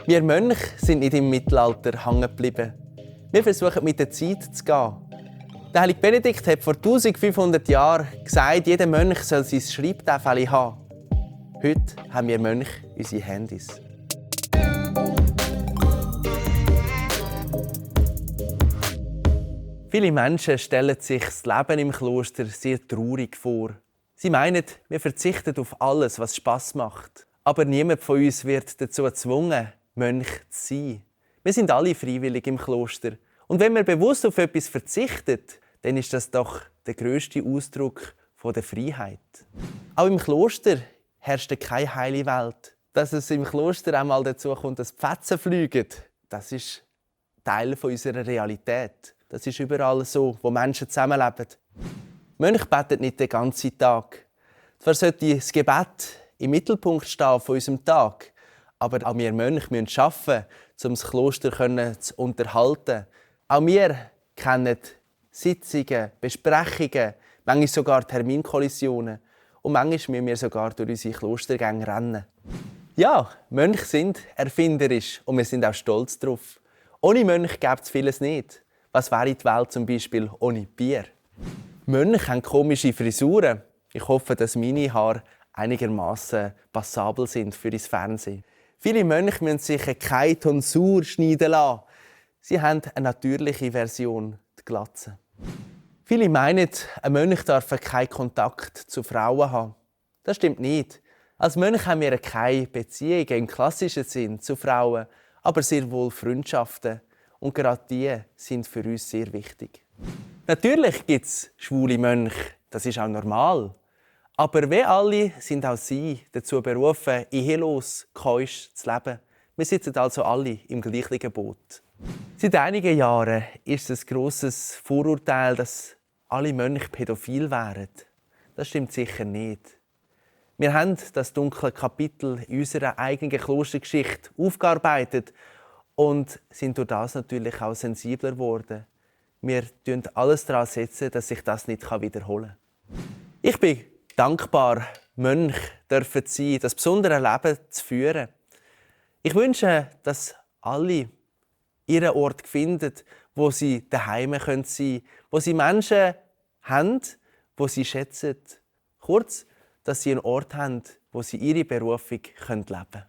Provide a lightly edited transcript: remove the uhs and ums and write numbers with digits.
Wir Mönche sind nicht im Mittelalter hängen geblieben. Wir versuchen, mit der Zeit zu gehen. Der heilige Benedikt hat vor 1500 Jahren gesagt, jeder Mönch soll sein Schreibtäfeli haben. Heute haben wir Mönche unsere Handys. Viele Menschen stellen sich das Leben im Kloster sehr traurig vor. Sie meinen, wir verzichten auf alles, was Spass macht. Aber niemand von uns wird dazu gezwungen, Mönch zu sein. Wir sind alle freiwillig im Kloster. Und wenn man bewusst auf etwas verzichtet, dann ist das doch der grösste Ausdruck der Freiheit. Auch im Kloster herrscht keine heile Welt. Dass es im Kloster einmal dazu kommt, dass die Fetzen fliegen, das ist Teil unserer Realität. Das ist überall so, wo Menschen zusammenleben. Mönche beten nicht den ganzen Tag. Zwar sollte das Gebet im Mittelpunkt stehen von unserem Tag, aber auch wir Mönche müssen arbeiten, um das Kloster zu unterhalten. Auch wir kennen Sitzungen, Besprechungen, manchmal sogar Terminkollisionen. Und manchmal müssen wir sogar durch unsere Klostergänge rennen. Ja, Mönche sind erfinderisch und wir sind auch stolz darauf. Ohne Mönche gäbe es vieles nicht. Was wäre die Welt zum Beispiel ohne Bier? Mönche haben komische Frisuren. Ich hoffe, dass meine Haare einigermaßen passabel sind für das Fernsehen. Viele Mönche müssen sich keine Tonsur schneiden lassen. Sie haben eine natürliche Version, die Glatze. Viele meinen, ein Mönch darf keinen Kontakt zu Frauen haben. Das stimmt nicht. Als Mönch haben wir keine Beziehungen im klassischen Sinn zu Frauen, aber sehr wohl Freundschaften. Und gerade die sind für uns sehr wichtig. Natürlich gibt es schwule Mönche, das ist auch normal. Aber wie alle sind auch sie dazu berufen, ehelos, keusch zu leben. Wir sitzen also alle im gleichen Boot. Seit einigen Jahren ist es ein grosses Vorurteil, dass alle Mönche pädophil wären. Das stimmt sicher nicht. Wir haben das dunkle Kapitel in unserer eigenen Klostergeschichte aufgearbeitet und sind durch das natürlich auch sensibler geworden. Wir setzen alles daran setzen, dass sich das nicht wiederholen kann. Ich bin dankbar, Mönch dürfen sein, das besondere Leben zu führen. Ich wünsche, dass alle ihren Ort finden, wo sie daheim sein können, wo sie Menschen haben, wo sie schätzen. Kurz, dass sie einen Ort haben, wo sie ihre Berufung leben können.